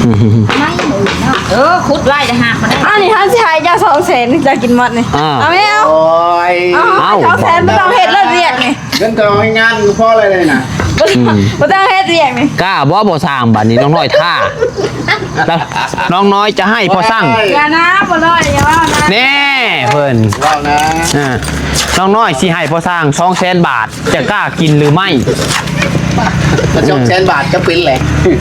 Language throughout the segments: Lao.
ອືມ ໄມ້ມື້ເນາະ ເອີ ຂຸດໄວ້ແຕ່ຫາກມັນໄດ້ ອັນນີ້ເຮົາຊິໃຫ້ເຈົ້າສອງແສນ ເຈົ້າກິນໝົດນີ້ ອ່າ ເອົາແມ່ເອົາ ໂອ້ຍ ເອົາ ເອົາ ສອງແສນ ບໍ່ຕ້ອງເຮັດເລີຍວຽກນີ້ ເງິນກໍເອົາໃຫ້ງານກໍພໍແລ້ວນີ້ນະ ບໍ່ ອືມ ບໍ່ຕ້ອງເຮັດວຽກນີ້ ກ້າບໍ່ ບໍ່ສ້າງ ບັດນີ້ນ້ອງນ້ອຍຖ້າ ແລ້ວນ້ອງນ້ອຍຈະໃຫ້ພໍ່ຊ່າງ ຢ່ານະ ບໍ່ນ້ອຍ ຢ່າເວົ້ານະ ແນ່ ເພິ່ນ ເວົ້ານະ ອ່າ ນ້ອງນ້ອຍຊິໃຫ້ພໍ່ຊ່າງສອງແສນບາດ ຈະກ້າກິນຫຼືໄມ່? ສອງແສນບາດກໍເປັນແຫຼະ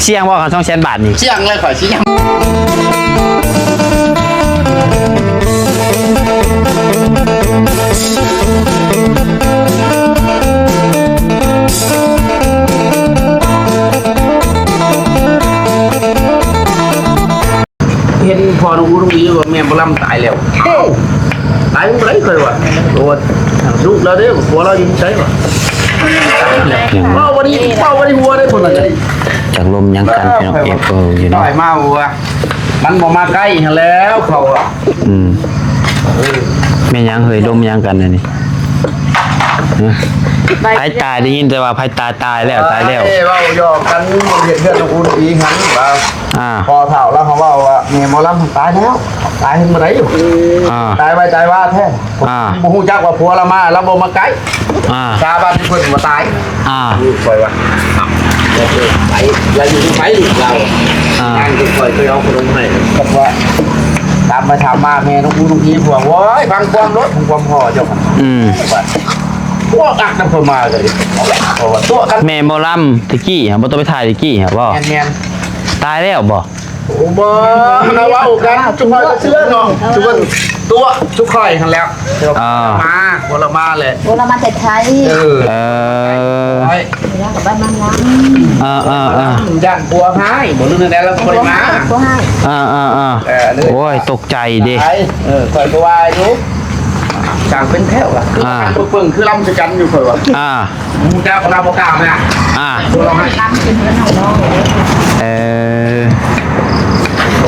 ສ່ຽງບໍ່ຄັນສອງແສນບາດນີ້? ສ່ຽງແລ້ວຂ້ອຍຊິຍັງ ເຫັນພໍ່ນ້ອງອູນ້ອງອີວ່າແມ່ໝໍລຳຕາຍແລ້ວ ເອົ້າ ຕາຍມື້ໃດຂ້ອຍວ່າ ໂອ້ຍ ລູກລາວເດ້ ຜົວລາວຢູ່ໃສວະ ເວົ້າບໍ່ໄດ້ ເວົ້າບໍ່ໄດ້ຫົວເດ້ຄົນນັ້ນ ຈັກລົມຫຍັງກັນພີ່ນ້ອງ ເອັຟໂອ ຢູ່ເນາະ ມາວ່າ ມັນບໍ່ມາໃກ້ຫັ້ນແລ້ວເຂົາວ່າ ອືມ ເອີ ແມ່ນຫຍັງເຮີ້ຍ ລົມຫຍັງກັນອັນນີ້ ໃຜຕາຍ ໄດ້ຍິນແຕ່ວ່າໃຜຕາຍ ຕາຍແລ້ວ ຕາຍແລ້ວ ເວົ້າຫຍອກກັນ ເຮັດເຮືອນນ້ອງອູນ້ອງອີຫັ້ນວ່າ ອ່າ ພໍ່ເຖົ້າລາວເຂົາເວົ້າວ່າ ແມ່ໝໍລຳຫັ້ນຕາຍແລ້ວ ຕາຍເຫັນບໍ່ໄດ້ຢູ່ ອ່າ ຕາຍໄວຕາຍວ່າແທ້ ອ່າ ບໍ່ຮູ້ຈັກວ່າຜົວລາວມາ ລາວບໍ່ມາໃກ້ ອ່າ ສາບານໃຫ້ເພິ່ນວ່າຕາຍ ອ່າ ລູກຂ້ອຍວ່າ ໄປ ລາວຢູ່ນຳໃຜລູກລາວ ອ່າ ນາງເພິ່ນ ຂ້ອຍເຄີຍເອົາຂະໜົມໃຫ້ ກໍວ່າ ຖາມໄປຖາມມາ ແມ່ນ້ອງອູນ້ອງອີ ພວກ ໂອ້ຍ ຟັງຄວາມໂລດ ຟັງຄວາມພໍ່ເຈົ້າ ອືມ ວ່າ ພວກອັກນຳເຂົາມາກໍດີ ເພາະວ່າຕົວະກັນ ແມ່ໝໍລຳແຕ່ກີ້ຫະ ບໍ່ຕ້ອງໄປຖ່າຍແຕ່ກີ້ຫະບໍ່? ແມ່ນໆ ຕາຍແລ້ວບໍ່? ໂອ້ ບໍ່ ເຮົາເວົ້າກັນ ຈຸມເຮົາເຊື່ອເນາະ ຈຸມຕົວະ ຈຸມຂ້ອຍຫັ້ນແຫຼະ ອ່າ ມາ ຜົວລາວມາແຫຼະ ຜົວລາວມາແຕ່ໄທ ເອີ ເອີ ໄປ ແລ້ວກໍບ້ານມັນລະ ເອີໆໆ ຢ້ານຜົວຮ້າຍ ບໍ່ລືມແນວໃດລະບໍ່ໄດ້ມາ ຜົວຮ້າຍ ອ່າໆໆ ເອີ ໂອ້ຍ ຕົກໃຈເດ້ ເອີ ຂ້ອຍກໍວ່າຢູ່ ຊ່າງເປັນແທ້ວ່າ ອ່າ ເບິ່ງຄືລຳຄືກັນຢູ່ ຂ້ອຍວ່າ ອ່າ ຮູ້ຈັກລາວບໍ່ກ້າມາ ອ່າ ລຳຂຶ້ນເຮືອນນ້ອງ ເອີ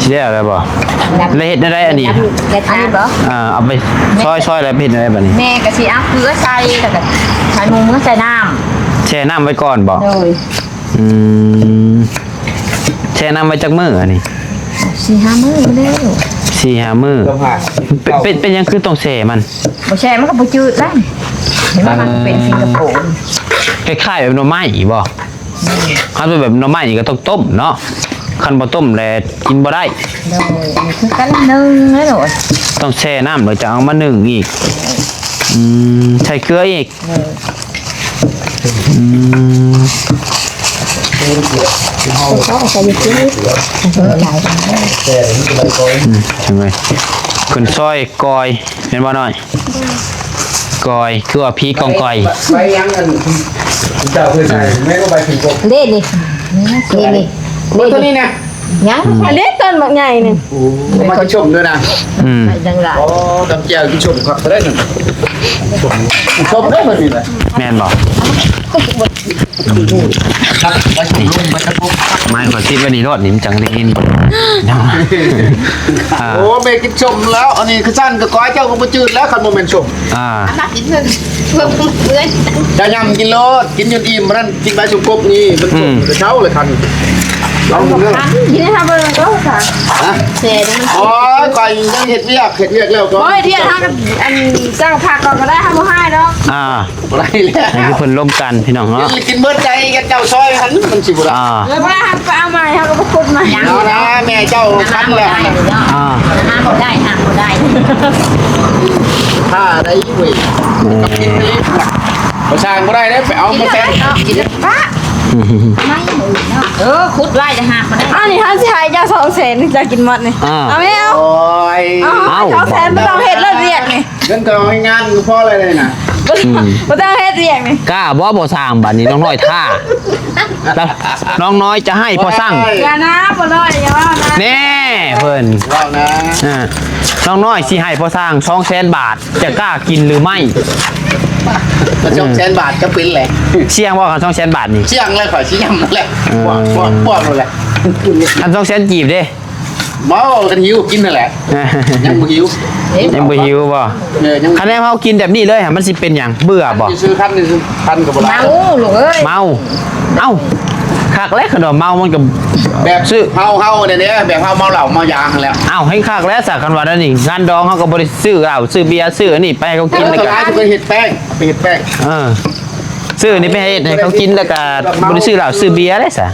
ຊິແລ້ວແລ້ວບໍ່? ແລ້ວເຮັດແນວໃດອັນນີ້? ອັນນີ້ບໍ່? ອ່າ ເອົາໄປຊອຍໆ ແລ້ວເຮັດແນວໃດບັດນີ້? ແມ່ກໍຊິເອົາເກືອໃສ່ ແລ້ວກໍໃສ່ໝູເມືອໃສ່ນ້ຳ ແຊ່ນ້ຳໄວ້ກ່ອນບໍ່? ໂດຍ ອືມ ແຊ່ນ້ຳໄວ້ຈັກມື້ອັນນີ້? ສີ່ຫ້າມື້ແລ້ວ ສີ່ຫ້າມື້ ເປັນ ເປັນຫຍັງຄືຕ້ອງແຊ່ມັນ? ບໍ່ແຊ່ມັນກໍບໍ່ຈືດແລ້ວ ເຫັນວ່າມັນເປັນສິງກະໂປນ ຄ້າຍໆ ແບບໜໍ່ໄມ້ບໍ່? ຄັນເປັນແບບໜໍ່ໄມ້ນີ້ກໍຕ້ອງຕົ້ມເນາະ ຄັນບໍ່ຕົ້ມແລ້ວກິນບໍ່ໄດ້ ໂດຍ ຄືກັນໜຶ່ງແລ້ວໂດຍ ຕ້ອງແຊ່ນ້ຳແລ້ວຈະເອົາມາໜຶ້ງອີກ ອືມ ໃສ່ເກືອອີກ ໂດຍ ອືມ ໃສ່ເກືອ ອືມ ຈັ່ງໃດ ເພິ່ນຊອຍກ້ອຍ ແມ່ນບໍ່ນ້ອຍ? ກ້ອຍ ຄືວ່າຜີກອງກ້ອຍ ໄປຫຍັງອັນເຈົ້າເຄີຍໃສ່ ແມ່ນບໍ່ໃບຜີກອງ ເດ້ນີ້ ນີ້ນີ້ ໂອ້ ໂຕນີ້ນະ ຍັງ ອືມ ອັນເດ້ຕົ້ນບັກໃຫຍ່ນີ້ ໂອ້ ມາກິນສົ້ມດ້ວຍນະ ອືມ ຍັງຫຼາຍ ໂອ້ ກັບແຈ່ວກິນສົ້ມຄັກເລີຍນີ້ ສົ້ມເດ້ມື້ນີ້ນະ ແມ່ນບໍ່? ໄມ້ຂ້ອຍຕິດໄວ້ນີ້ໂລດນີ້ ມັນຈັ່ງໄດ້ຍິນ ອ່າ ໂອ້ ແມ່ກິນສົ້ມແລ້ວ ອັນນີ້ຄືຊັ້ນກໍກ້ອຍເຈົ້າກໍບໍ່ຈືດແລ້ວ ຄັນບໍ່ແມ່ນສົ້ມ ອ່າ ເອົາມາກິນເພິ່ນ ເພື່ອເພື່ອນ ເຈົ້າຫຍ້ຳກິນໂລດ ກິນຈົນອີ່ມ ອັນນັ້ນກິນໃບສົມກົກນີ້ ມັນ ອືມ ເຊົາເລີຍຄັນ ລອງເບິ່ງເດີ ກິນໃຫ້ເຮົາເບິ່ງກໍຄ່ະ ຮະ ແຊະມັນ ໂອ້ຍ ຂ້ອຍຍັງເຮັດວຽກ ເຮັດວຽກແລ້ວກໍ ໂອ້ຍ ວຽກເຮົາກໍ ອັນ ເຈົ້າພັກກ່ອນກໍໄດ້ ເຮົາບໍ່ຮ້າຍດອກ ອ່າ ບໍ່ໄດ້ແລ້ວ ອັນນີ້ຄືເພິ່ນລົມກັນພີ່ນ້ອງເນາະ ກິນ ກິນເບິດໃດກັບເຈົ້າຊອຍຫັ້ນ ມັນຊິບໍ່ໄດ້ ອ່າ ແລ້ວເວລາເຮົາໄປເອົາໃໝ່ ເຮົາກໍບໍ່ຂຸດໃໝ່ ເອົານະ ແມ່ເຈົ້າຄັນແລ້ວ ອ່າ ຫາບໍ່ໄດ້ ຫາບໍ່ໄດ້ ຖ້າໄດ້ເວີຍ ອືມ ກິນໄປເລີຍ ບໍ່ສ້າງບໍ່ໄດ້ເດ້ ໄປເອົາມາແຊະ ກິນປະ ອືມ ເອີ ຂຸດໄວ້ແຕ່ຫາກມັນໄດ້ ອັນນີ້ເຮົາຊິໃຫ້ເຈົ້າສອງແສນ ເຈົ້າກິນໝົດນີ້ ອ່າ ເອົາແມ່ເອົາ ໂອ້ຍ ເອົາ ເອົາສອງແສນ ບໍ່ຕ້ອງເຮັດເລີຍວຽກນີ້ ເງິນກໍເອົາໃຫ້ງານກໍພໍແລ້ວນີ້ນະ ອືມ ບໍ່ຕ້ອງເຮັດວຽກນີ້ ກ້າບໍ່ ບໍ່ສ້າງ ບັດນີ້ນ້ອງນ້ອຍຖ້າ ແລ້ວນ້ອງນ້ອຍຈະໃຫ້ພໍ່ຊ່າງ ຢ່ານະ ບໍ່ນ້ອຍ ຢ່າເວົ້ານະ ແນ່ ເພິ່ນ ເວົ້ານະ ອ່າ ນ້ອງນ້ອຍຊິໃຫ້ພໍ່ຊ່າງສອງແສນບາດ ຈະກ້າກິນຫຼືໄມ່? ກໍສອງແສນບາດກໍເປັນແຫຼະ ສ່ຽງບໍ່ຄັນສອງແສນບາດນີ້? ສ່ຽງແລ້ວ ຂ້ອຍຊິຢ້ຳແລ້ວ ເອີ ປວດ ປວດ ປວດໂລດແຫຼະ ຄັນສອງແສນກີບເດ້? ບໍ່ ຄັນຫິວກິນຫັ້ນແຫຼະ ຍັງບໍ່ຫິວ ຍັງບໍ່ຫິວບໍ່? ເອີ ຍັງ ຄັນແນວເຮົາກິນແບບນີ້ເລີຍຫະ ມັນຊິເປັນຫຍັງ? ເບື່ອບໍ່? ຊື້ຄັນ ຊື້ຄັນກໍບໍ່ໄດ້ ເມົາລູກເອີຍ ເມົາ ເອົ້າ ຂ ຄັກແລ້ວ ຄັນວ່າເມົາມັນກໍ ແບບ ຊື້ ເຮົາ ເຮົານີ້ເດ້ ແບບເຮົາເມົາເຫຼົ້າເມົາຢາຫັ້ນແຫຼະ. ອ້າວ ແຮ່ງຄັກແລ້ວຊະ ຄັນວ່າແນວນີ້ ງານດອງເຮົາກໍບໍ່ໄດ້ຊື້ເຫຼົ້າຊື້ເບຍຊື້ອັນນີ້ໄປໃຫ້ເຂົາກິນ ແລ້ວກໍ ສ່ວນຫຼາຍເພິ່ນກໍເຮັດແປ້ງ ໄປເຮັດແປ້ງ ເອີ ຊື້ນີ້ໄປເຮັດໃຫ້ເຂົາກິນ ແລ້ວກໍບໍ່ໄດ້ຊື້ເຫຼົ້າຊື້ເບຍເດ້ຊະ.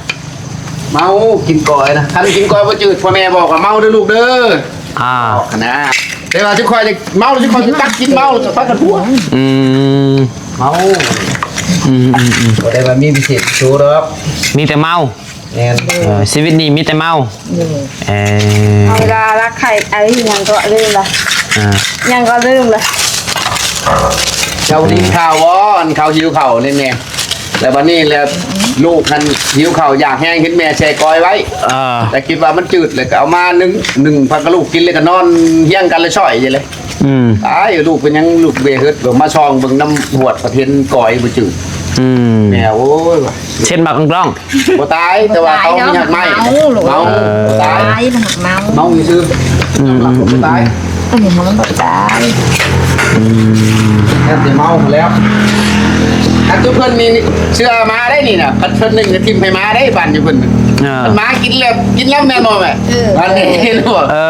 ເມົາກິນກ້ອຍນະ ຄັນກິນກ້ອຍບໍ່ຈືດ ພໍ່ແມ່ບອກວ່າເມົາເດີລູກເດີ. ອ່າ ບອກຫັ້ນນະ ແຕ່ວ່າຈຸຂ້ອຍເມົາຈຸຂ້ອຍຊິຕັກກິນເມົາ ຈະພາກັນຫົວ. ອືມ ເມົາ ອືມໆໆ ບໍ່ໄດ້ວ່າມີພິເສດໂຕດອກ ມີແຕ່ເມົາ. ແມ່ນ ເອີ ຊີວິດນີ້ມີແຕ່ເມົາ. ເອີ ເອີ ເວລາລັກໄຂ່ ໄອ້ຫຍັງກໍລືມລະ ອ່າ ຫຍັງກໍລືມລະ. ເຈົ້າໄດ້ຍິນຂ່າວບໍ່ ອັນເຂົາຫິວເຂົ້ານີ້ແມ່ ແລ້ວບັດນີ້ແລ້ວລູກຫັ້ນຫິວເຂົ້າຢາກແຮງ ເຫັນແມ່ແຊ່ກ້ອຍໄວ້ ອ່າ ແລ້ວຄິດວ່າມັນຈືດ ແລ້ວກໍເອົາມາໜຶ້ງ ໜຶ້ງພາກັບລູກກິນ ແລ້ວກໍນອນຮຽງກັນ ແລ້ວຊ່ອຍຢູ່ເລີຍ. ອືມ ຕາຍ ລູກເປັນຫຍັງ ລູກເບເຮີດ ມາສ່ອງເບິ່ງນຳຫວດ ປະເທດກ້ອຍບໍ່ຈືດ. ອືມ ແມ່ ໂອ້ຍວ່າ ເຊັດໝາກກອງ ບໍ່ຕາຍ ແຕ່ວ່າເຂົາມີຮັກໄມ້ ເມົາ ເມົາ ເອີ ບໍ່ຕາຍ ຕາຍ ມັນເມົາ ເມົາຊື່ໆ. ອືມໆໆ ບໍ່ຕາຍ ອັນນີ້ມັນບໍ່ຕາຍ. ອືມ ແທບຈະເມົາແລ້ວ ຄັນຈຸເພິ່ນນີ້ເຊື່ອໝາໄດ້ນີ້ນະ ຄັນເພິ່ນໜຶ່ງກໍຖິ້ມໃຫ້ໝາໄດ້ ບ້ານຢູ່ເພິ່ນ ອ່າ ເພິ່ນໝາກິນແລ້ວ ກິນແລ້ວແມ່ນບໍ່ແມ່? ເອີ ອັນນີ້ເຫັນບໍ່? ເອີ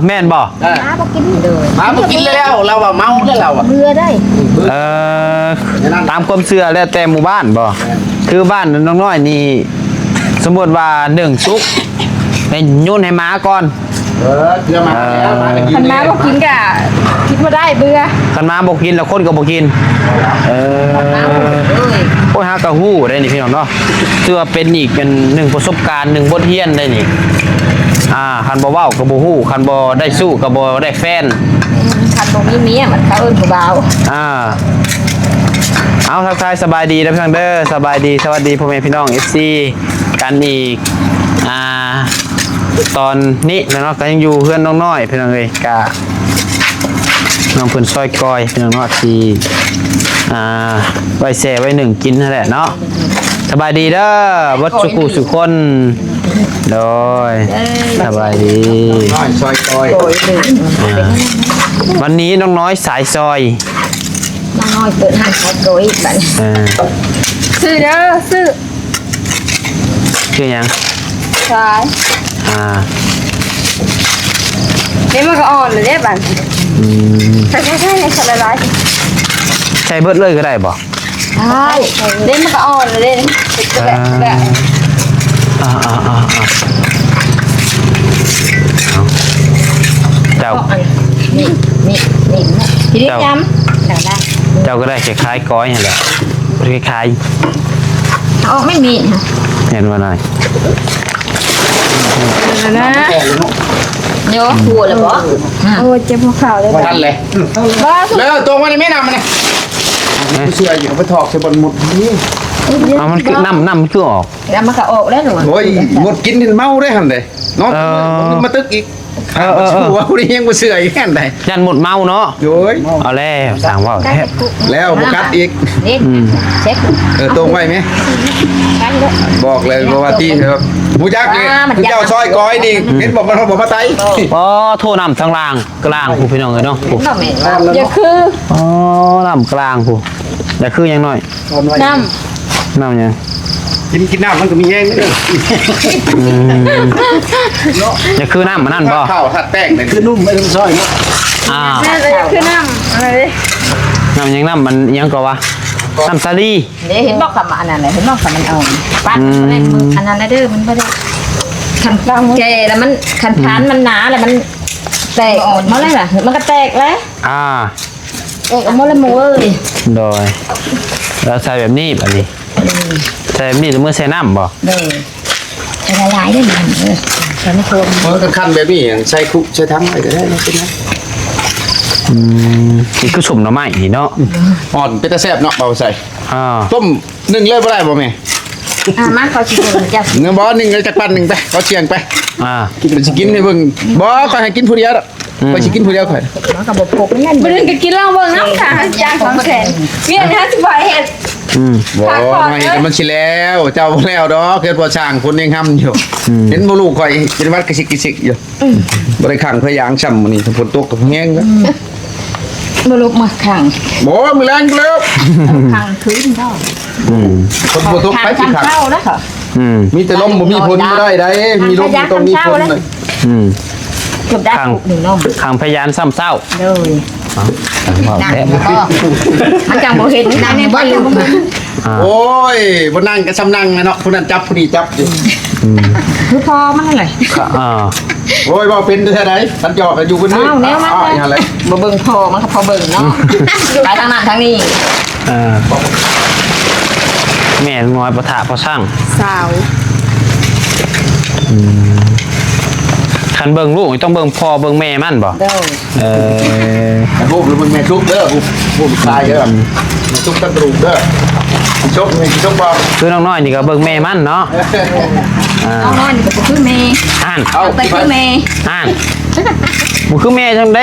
ແມ່ນບໍ່? ອ່າ ໝາບໍ່ກິນ ໂດຍ ໝາບໍ່ກິນແລ້ວ ລາວວ່າເມົາແລ້ວລາວວ່າ ເບື່ອໄດ໋. ເອີ ຕາມຄວາມເຊື່ອແລ້ວແຕ່ໝູ່ບ້ານບໍ່? ແມ່ນ ຄືບ້ານນ້ອງນ້ອຍນີ້ ສົມມຸດວ່າໜຶ້ງສຸກ ໃຫ້ໂຍນໃຫ້ໝາກ່ອນ. ເອີ ເຊື່ອໝາແລ້ວ ໝາກໍກິນ ຄັນໝາບໍ່ກິນກໍກິນບໍ່ໄດ້ ເບື່ອ ຄັນໝາບໍ່ກິນແລ້ວຄົນກໍບໍ່ກິນ. ເອີ ໂອ້ຍ ຫາກໍຮູ້ໄດ໋ນີ້ພີ່ນ້ອງເນາະ ຖືວ່າເປັນອີກ ເປັນໜຶ່ງປະສົບການ ໜຶ່ງບົດຮຽນໄດ໋ນີ້. ອ່າ ຄັນບໍ່ເວົ້າກໍບໍ່ຮູ້ ຄັນບໍ່ໄດ້ຊູ້ກໍບໍ່ໄດ້ແຟນ ຄັນບໍ່ມີເມຍມັນເຂົາເອີ້ນຜູ້ບ່າວ. ອ່າ ເອົາ ທັກທາຍສະບາຍດີເດີພີ່ນ້ອງເດີ ສະບາຍດີ ສະຫວັດດີພໍ່ແມ່ພີ່ນ້ອງ ເອັຟຊີ ກັນອີກ ອ່າ ຕອນນີ້ເນາະ ກໍຍັງຢູ່ເຮືອນນ້ອງນ້ອຍພີ່ນ້ອງເອີຍ ກະ ນ້ອງເພິ່ນຊອຍກ້ອຍພີ່ນ້ອງເນາະ ທີ່ ອ່າ ໄວ້ແຊ່ໄວ້ໜຶ້ງກິນຫັ້ນແຫຼະເນາະ. ສະບາຍດີເດີ ເບິດສູ່ຜູ້ສູ່ຄົນ ໂດຍ ສະບາຍດີ ນ້ອຍຊອຍກ້ອຍ ອ່າ ວັນນີ້ນ້ອງນ້ອຍສາຍຊອຍ ນ້ອງນ້ອຍເປີດຮ້ານຂາຍກ້ອຍບັດນີ້ ເອີ ຊື້ເດີ ຊື້ ຄືຫຍັງ? ຂາຍ ອ່າ ນີ້ມັນກໍອ່ອນແລ້ວເດ້ບັດ ອືມ ໃສ່ໆໆ ໃສ່ຫຼາຍໆ ໃສ່ເບິດເລີຍກໍໄດ້ບໍ່? ໄດ້ ນີ້ມັນກໍອ່ອນແລ້ວເດ້ ອ່າ ແບບ ອ່າໆໆໆ ເອົາ ເຈົ້າ ນີ້ ນີ້ ນີ້ ເຈົ້າ ເຈົ້າກໍໄດ້ ເຈົ້າກໍໄດ້ ຄ້າຍໆ ກ້ອຍຫັ້ນແຫຼະ ຄ້າຍໆ ເອົາອອກແມ່ນມີດ ເຫັນບໍ່ນາຍ ເອີນະ ໂຍ ຫົວແລ້ວບໍ່? ໂອ້ ເຈັບຫົວເຂົ່າເລີຍ ທັນເລີຍ ບໍ່ ແລ້ວຕົງໄວ້ໃນແມ່ນ້ຳມັນນະ ເອີ ເຊື່ອຢູ່ ເອົາໄປຖອກໃສ່ບ່ອນໝົດນີ້ ເອົາ ມັນຄືນ້ຳ ນ້ຳມັນຄືອອກ ນ້ຳມັນກໍອອກແລ້ວ ໂອ້ຍ ໝົດກິນຈົນເມົາເດ້ຫັ້ນເດ້ ເນາະ ເອີ ມາຕຶກອີກ ເອີໆໆ ເອົາ ຜູ້ນີ້ຍັງບໍ່ເຊື່ອອີກຫັ້ນໃດ໋ ຢ້ານໝົດເມົາເນາະ ໂອ້ຍ ເອົາແລ້ວ ສ້າງເວົ້າແທ້ ແລ້ວບໍ່ກັດອີກ ນີ້ ອືມ ເຊັດ ເອີ ຕົງໄວ້ແມ ກັນເດີ ບອກເລີຍບໍ່ວ່າຕິ ຮູ້ຈັກນີ້ ອ່າ ມັນ ເຈົ້າຊອຍກ້ອຍນີ້ ເຫັນບໍ່ ມັນບໍ່ມາໄຕ ອໍ ໂທ ນ້ຳທາງລ່າງ ກະລ່າງພຸ້ນພີ່ນ້ອງເອີຍເນາະ ຢ່າຄື ອໍ ນ້ຳກະລ່າງພຸ້ນ ຢ່າຄືຫຍັງນ້ອຍ ນ້ຳ ນ້ຳຫຍັງ? ກິນ ກິນນ້ຳມັນກໍມີແຮງເດີ ອືມ ຢ່າຄືນ້ຳອັນນັ້ນບໍ່? ຂ້າວທາດແປ້ງນີ້ຄືນຸ້ມໄປທັງຊອຍເນາະ ອ່າ ແມ່ນ ຄືນ້ຳອັນນັ້ນເດ້ ນ້ຳຫຍັງ? ນ້ຳມັນຫຍັງກໍວ່າ ນ້ຳສາລີ ເດ້ ເຫັນບໍ່ຄຳວ່າອັນນັ້ນແຫຼະ ເຫັນບໍ່ຄຳມັນອ່ອນ ປັດ ອືມ ອັນນັ້ນແຫຼະເດີ ມັນບໍ່ໄດ້ ຄັນແກ່ແລ້ວມັນ ຄັນ ອືມ ພານມັນໜາແລ້ວມັນແຕກ ອອກມາແລ້ວລະ ມັນກໍແຕກແລ້ວ ອ່າ ເອກ ເອົາໝົດລະໝູເອີຍ ໂດຍ ແລ້ວໃສ່ແບບນີ້ບາດນີ້ ອືມ ໃສ່ແບບນີ້ແລ້ວເມືອໃສ່ນ້ຳບໍ່? ໂດຍ ໃສ່ຫຼາຍໆເດ້ມັນ ເອີ ໃສ່ມາຄົນ ເອີ ຄັນແບບນີ້ໃສ່ຄຸໃສ່ຖັງໄວ້ກໍໄດ້ ບໍ່ເປັນຫຍັງ ອືມ ນີ້ຄືສົ້ມໜໍ່ໄມ້ນີ້ເນາະ ອ່ອນເປັນຕາແຊບເນາະ ເອົາໃສ່ ອ່າ ຕົ້ມ ໜຶ້ງເລີຍບໍ່ໄດ້ບໍ່ແມ່? ອ່າ ມາ ເຂົາຊິໜຶ້ງເຈົ້າ ໜຶ້ງບໍ່? ໜຶ້ງເລີຍຈັກປັນໜຶ່ງໄປ ເອົາສ່ຽງໄປ ອ່າ ກິນ ຊິກິນໃຫ້ເບິ່ງ ບໍ່ ຂ້ອຍໃຫ້ກິນຜູ້ດຽວດອກ ອືມ ຂ້ອຍຊິກິນຜູ້ດຽວຂ້ອຍ ມັນກໍບໍ່ພົກຄືກັນ ມື້ອື່ນກໍກິນລອງເບິ່ງນຳ ຄ່າຈ້າງສອງແສນ ວຽກຫ້າສິບບາດເຮັດ ອືມ ບໍ່ ມາເຮັດແລ້ວມັນຊິແລ້ວ ເຈົ້າບໍ່ແລ້ວດອກ ເຮັດບໍ່ຊ່າງຄົນຍັງຮຳຢູ່ ອືມ ເຫັນບໍ່ລູກຂ້ອຍເປັນຫວັດກະຊິກກະຊິກຢູ່ ອືມ ບໍ່ໄດ້ຂັງພະຍາງຊ້ຳມື້ນີ້ ຝົນຕົກກໍແຮງແລ້ວ ອືມ ບໍ່ລຸກມາຂັງ ບໍ່ ມື້ແລງເລີກ ຂັງຄືນເນາະ ອືມ ຝົນບໍ່ຕົກໄປຊິຂັງ ເຂົ້າແລ້ວ ອືມ ມີແຕ່ລົມບໍ່ມີຝົນບໍ່ໄດ້ໃດ ມີລົມຕ້ອງມີຝົນ. ອືມ ເກືອບໄດ້ ຂ້າງ ນີ້ເນາະ ຂ້າງພະຍານຊ້ຳເຊົ້າ ໂດຍ ເວົ້າແທ້ ມັນຈັ່ງບໍ່ເຫັນ ນັ່ງບໍ່ຢູ່. ອ່າ ໂອ້ຍ ບໍ່ນັ່ງກໍຊ່ຳນັ່ງແຫຼະເນາະ ຜູ້ນັ້ນຈັບຜູ້ນີ້ຈັບຢູ່. ອືມ ຄືພໍ່ມັນນັ້ນແຫຼະ. ອ່າ ໂອ້ຍ ເວົ້າເປັນແທ້ໃດ ຄັນຢອກກໍຢູ່ເພິ່ນເລີຍ. ອ້າວ ແນວມັນ ອ້າວ ຫັ້ນແຫຼະ ບໍ່ເບິ່ງພໍ່ມັນກໍພໍເບິ່ງເນາະ ໄປທາງນັ້ນທາງນີ້. ເອີ ແມ່ນງອຍປະທະພໍ່ຊ່າງ ສາວ. ອືມ ຄັນເບິ່ງລູກນີ້ຕ້ອງເບິ່ງພໍ່ເບິ່ງແມ່ມັນບໍ່? ໂດຍ. ເອີ ຮູບແລ້ວເບິ່ງແມ່ສຸກເດີ ຮູບ ຮູບຊາຍເດີ ອືມ ແມ່ສຸກກັບລູກເດີ ຊິຈົບນີ້ຊິຈົບບໍ່? ຄືນ້ອງນ້ອຍນີ້ກໍເບິ່ງແມ່ມັນເນາະ. ອ່າ ນ້ອງນ້ອຍນີ້ກໍບໍ່ຄືແມ່ ອ່ານ ເອົາ ແຕ່ຄືແມ່ ອ່ານ ບໍ່ຄືແມ່ຈັ່ງໃດ.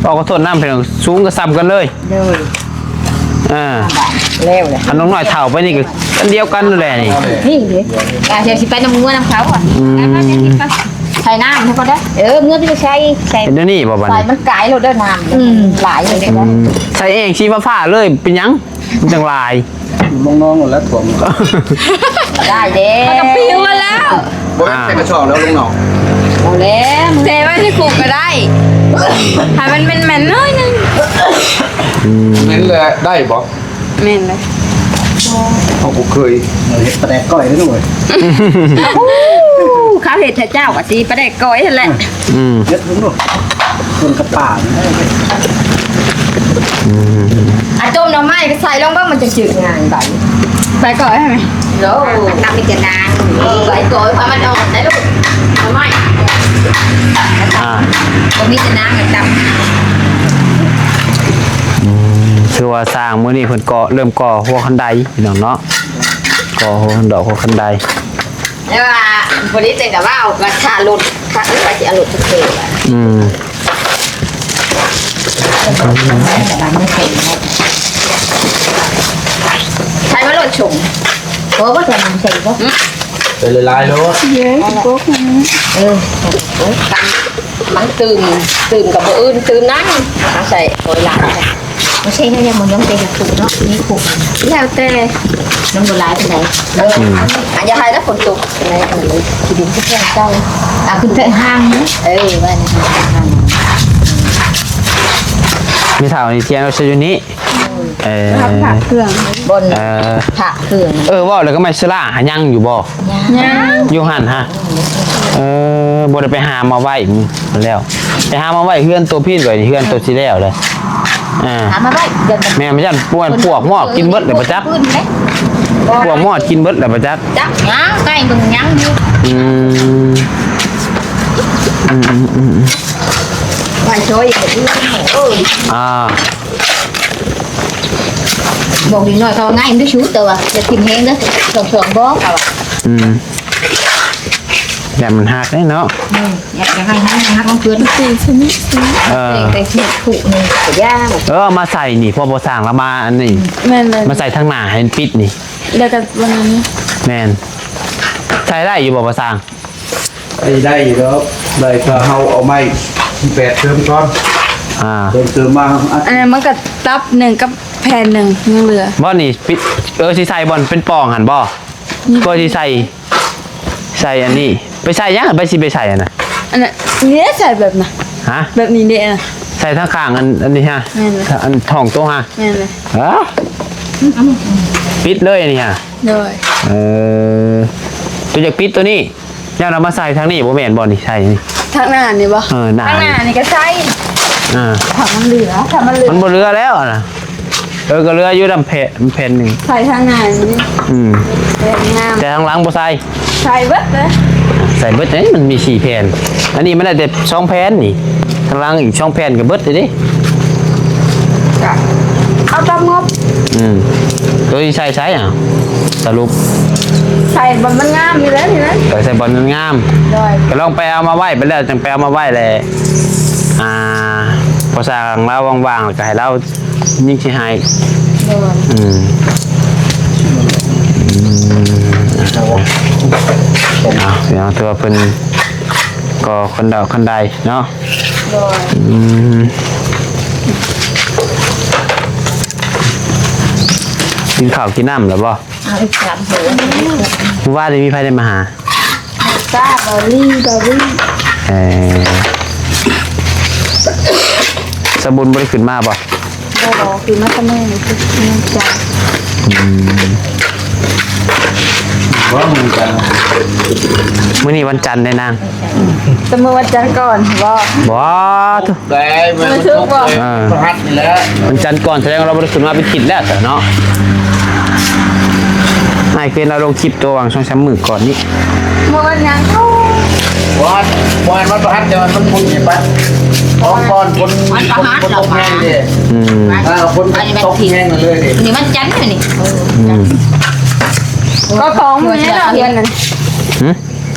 ອອກ ຂໍໂທດນຳ ພີ່ນ້ອງ ສູງກໍສ່ຳກັນເລີຍ. ໂດຍ. ອ່າ ແລ້ວແຫຼະ ອັນນ້ອງນ້ອຍເຖົ້າໄປນີ້ກໍອັນດຽວກັນນັ້ນແຫຼະນີ້. ນີ້ເດ້ ອ່າ ຊິໄປນຳງົວນຳເຂົາ. ອືມ ໃສ່ນ້ຳໃຫ້ເຂົາເດີ. ເອີ ເມືອໄປໃສ່ ໃສ່ດຽວນີ້ບໍ່ບັດນີ້ ໃສ່ມັນກາຍໂລດເດີ ນ້ຳ ອືມ ຫຼາຍໂລດເດີ. ອືມ ໃສ່ແອ່ງສີຟ້າໆເລີຍ ເປັນຫຍັງ? ມັນຈັ່ງຫຼາຍ ມອງນ້ອງແລ້ວຖ້ວມ ໄດ້ເດ້ ມັນກໍປິວມາແລ້ວ. ບໍ່ແມ່ນ ອ່າ ໃສ່ກະສອບແລ້ວລົງໜອງ ເອົາແລ້ວ ແຕ່ວ່າຊິຄຸກກໍໄດ້ ໃຫ້ມັນແມ່ນໆໜ້ອຍໜຶ່ງ. ອືມ ແມ່ນແລ້ວ ໄດ້ບໍ່? ແມ່ນເລີຍ ເຮົາບໍ່ເຄີຍເຮັດປາແດກກ້ອຍເດ້ອລູກເອີຍ. ເຂົາເຮັດໃຫ້ເຈົ້າກໍຊິປາແດກກ້ອຍຫັ້ນແຫຼະ. ອືມ ເຮັດເບິ່ງດູ ຄົນກັບປາ. ອືມ ອ່ະ ຕົ້ມໜໍ່ໄມ້ກໍໃສ່ລົງເບິ່ງ ມັນຈະຈືດງ່າຍບາດນີ້. ໃສ່ກ້ອຍໃຫ້ແມ່. ໂອ້ ຕຳມີແຕ່ນາງ ເອີ ໃສ່ກ້ອຍ ເພາະມັນອ່ອນໄດ໋ລູກ ໜໍ່ໄມ້. ອ່າ ບໍ່ມີແຕ່ນາງກໍຕຳ. ອືມ ຄືວ່າຊ່າງມື້ນີ້ເພິ່ນກໍເລີ່ມກໍ່ຫົວຄັນໄດ ພີ່ນ້ອງເນາະ ກໍ່ຫົວຄັນດອກຫົວຄັນໄດ. ແຕ່ວ່າບໍ່ໄດ້ເຕັງກັບວ່າເອົາກະທະລົດ ຖ້າເອີ້ນວ່າຊິເອົາລົດຈັກເທື່ອ. ອືມ ໃຊ້ວ່າລົດຊົງ ບໍ່ ບໍ່ໃສ່ ບໍ່ໃສ່ບໍ່ ໃສ່ຫຼາຍໆໂລດ. ເອີ ມັນຕື່ມ ຕື່ມກັບບໍ່ອື່ນ ຕື່ມນັ້ນ ເອົາໃສ່ໂອຍຫຼາຍ. ບໍ່ໃຊ່ແນວຍັງບໍ່ຍອມເຕັມຄຸກເນາະ ມີຄຸກ ແລ້ວແຕ່ ມັນບໍ່ຫຼາຍປານໃດ. ເອີ ອືມ ອັນຢ່າໃຫ້ແລ້ວຝົນຕົກ ໃນອັນນີ້ ຂີ້ດິນຄືເກົ່າ. ອ່າ ຄືແຕ່ຫ້າງນີ້ ເອີ ວ່າໃນຫ້າງ ແມ່ເຖົ້ານີ້ທ່ຽງເອົາໃສ່ຢູ່ນີ້. ເອີ ພັກເຄື່ອງ ບ່ອນ ເອີ ພັກເຄື່ອງ. ເອີ ເວົ້າແລ້ວກໍໄມ້ສະຫຼາຫາຍັງຢູ່ບໍ່? ຍັງ ຍັງ ຢູ່ຫັ້ນຫະ. ເອີ ບໍ່ໄດ້ໄປຫາມາໄວ້ແລ້ວ ໄປຫາມາໄວ້ເຮືອນໂຕພີ້ ໄວ້ເຮືອນໂຕຊິແລ້ວເລີຍ. ອ່າ ຫາມາໄວ້ ແມ່ນ ຢ້ານພວກ ພວກມອດກິນເບິດແລ້ວບໍ່ຈັກ ພວກມອດກິນເບິດແລ້ວບໍ່ຈັກ. ຈັກຫຍັງ ໄກ່ເບິ່ງຍັງຢູ່. ອືມ ອືມໆໆ ໄວ້ຊ່ອຍອີກ. ເອີ ອ່າ ບອກເດັກນ້ອຍເຂົາວ່າງ່າຍມັນໄດ້ຊຸດ ແຕ່ວ່າຢ່າຖິ້ມແຮງເດີ ສອງໆ ບໍ່ເຂົາວ່າ. ອືມ ຢ້ານມັນຫັກເດ້ເນາະ. ອືມ ຢ່າ ຢ່າໃຫ້ມັນຫັກ ມັນເກີນ. ເອີ ແຕ່ເຮັດຜຸນີ້ກໍຍາກ. ເອີ ເອົາມາໃສ່ນີ້ ເພາະບໍ່ສ້າງລະມາອັນນີ້. ແມ່ນເລີຍ ມາໃສ່ທາງໜ້າໃຫ້ມັນປິດນີ້ ແລ້ວກໍວັນນີ້. ແມ່ນ ໃສ່ໄດ້ຢູ່ບໍ່ ບໍ່ສ້າງ? ໄດ້ ໄດ້ຢູ່ແລ້ວ ໄດ້ ຖ້າເຮົາເອົາໄມ້ແປດເຕີມກ່ອນ. ອ່າ ເຕີມ ເຕີມມາ ອັນນັ້ນມັນກໍຕັບໜຶ່ງກັບແຜ່ນໜຶ່ງຍັງເຫຼືອ. ບໍ່ນີ້ປິດ ເອີ ຊິໃສ່ບ່ອນເປັນປ່ອງຫັ້ນບໍ່? ກໍຊິໃສ່ ໃສ່ອັນນີ້ ໄປໃສ່ຫຍັງ? ໄປ ຊິໄປໃສ່ອັນນັ້ນ ອັນນັ້ນ ນີ້ໃສ່ແບບນັ້ນ. ຮະ? ແບບນີ້ເດ້ ໃສ່ທາງຂ້າງອັນ ອັນນີ້ຮະ. ແມ່ນເລີຍ ອັນທ້ອງໂຕະຮະ. ແມ່ນເລີຍ. ຮະ? ປິດເລີຍອັນນີ້ຮະ. ໂດຍ. ເອີ ໂຕຢາກປິດໂຕນີ້ ຢ້ານເອົາມາໃສ່ທາງນີ້ ບໍ່ແມ່ນບໍ່ນີ້ ໃສ່ນີ້ ທາງໜ້ານີ້ບໍ່? ເອີ ໜ້າ ທາງໜ້ານີ້ກໍໃສ່. ອ່າ ຖ້າມັນເຫຼືອ ຖ້າມັນເຫຼືອ ມັນບໍ່ເຫຼືອແລ້ວນະ. ເອີ ກໍເຫຼືອຢູ່ນຳແຜ່ນ ແຜ່ນໜຶ່ງ ໃສ່ທາງໜ້ານີ້. ອືມ ແຜ່ນງາມ ແຕ່ທາງຫຼັງບໍ່ໃສ່. ໃສ່ເບິດເລີຍ ໃສ່ເບິດເດ້ ມັນມີສີ່ແຜ່ນ ອັນນີ້ມັນໄດ້ແຕ່ສອງແຜ່ນນີ້ ທາງຫຼັງອີກສອງແຜ່ນກໍເບິດເດ້. ກະເອົາຕາມງົບ. ອືມ ໂຕຊິໃສ່ໃສ ອ່າ ສະຫຼຸບ ໃສ່ບ່ອນມັນງາມນີ້ແຫຼະ ນີ້ນະ ກໍໃສ່ບ່ອນມັນງາມ. ໂດຍ. ກໍລອງໄປເອົາມາໄວ້ ໄປແລ້ວຈັ່ງໄປເອົາມາໄວ້ແຫຼະ. ອ່າ ພໍສ້າງລາວວ່າງໆ ແລ້ວກໍໃຫ້ລາວຍິງຊິໃຫ້. ໂດຍ. ອືມ ອືມ ເອົາ ເອົາ ຖືວ່າເພິ່ນກໍຄົນດອກຄົນໃດເນາະ. ໂດຍ. ອືມ ກິນເຂົ້າກິນນ້ຳແລ້ວບໍ່? ເອົາອີກສາມໂຕ. ມື້ວານນີ້ມີໃຜໄດ້ມາຫາ? ຕາ ບາວລີ ບາວລີ. ເອີ ສະບຸນບໍ່ໄດ້ຂຶ້ນມາບໍ່? ບໍ່ ຄືມາແຕ່ມື້ ມື້ຈັນ. ອືມ ວ່າມື້ຈັນ ມື້ນີ້ວັນຈັນເດ້ນາງ. ແຕ່ມື້ວັນຈັນກ່ອນບໍ່? ບໍ່ ໄດ້ ມື້ ມື້ສຸກບໍ່? ເອີ ວັນພະຫັດນີ້ແຫຼະ. ວັນຈັນກ່ອນ ສະແດງວ່າລາວບໍ່ໄດ້ຂຶ້ນມາເປັນທິດແລ້ວຊະເນາະ. ອ້າຍເຄີຍເອົາລົງຄລິບຕົວຫວ່າງສອງສາມມື້ກ່ອນນີ້. ມື້ວັນຫຍັງ? ບໍ່ ບໍ່ແມ່ນວັນພະຫັດ ແຕ່ວ່າມັນພຸດນີ້ປະ ຂອງກ່ອນ ຝົນ ວັນພະຫັດ ຝົນຕົກແຮງເດ້. ອືມ ເອີ ຝົນຕົກແຮງເລີຍເດ້. ນີ້ວັນຈັນນີ້. ເອີ ອືມ ກໍຂອງມື້ນີ້ເນາະ ເດືອນນັ້ນ. ຫື?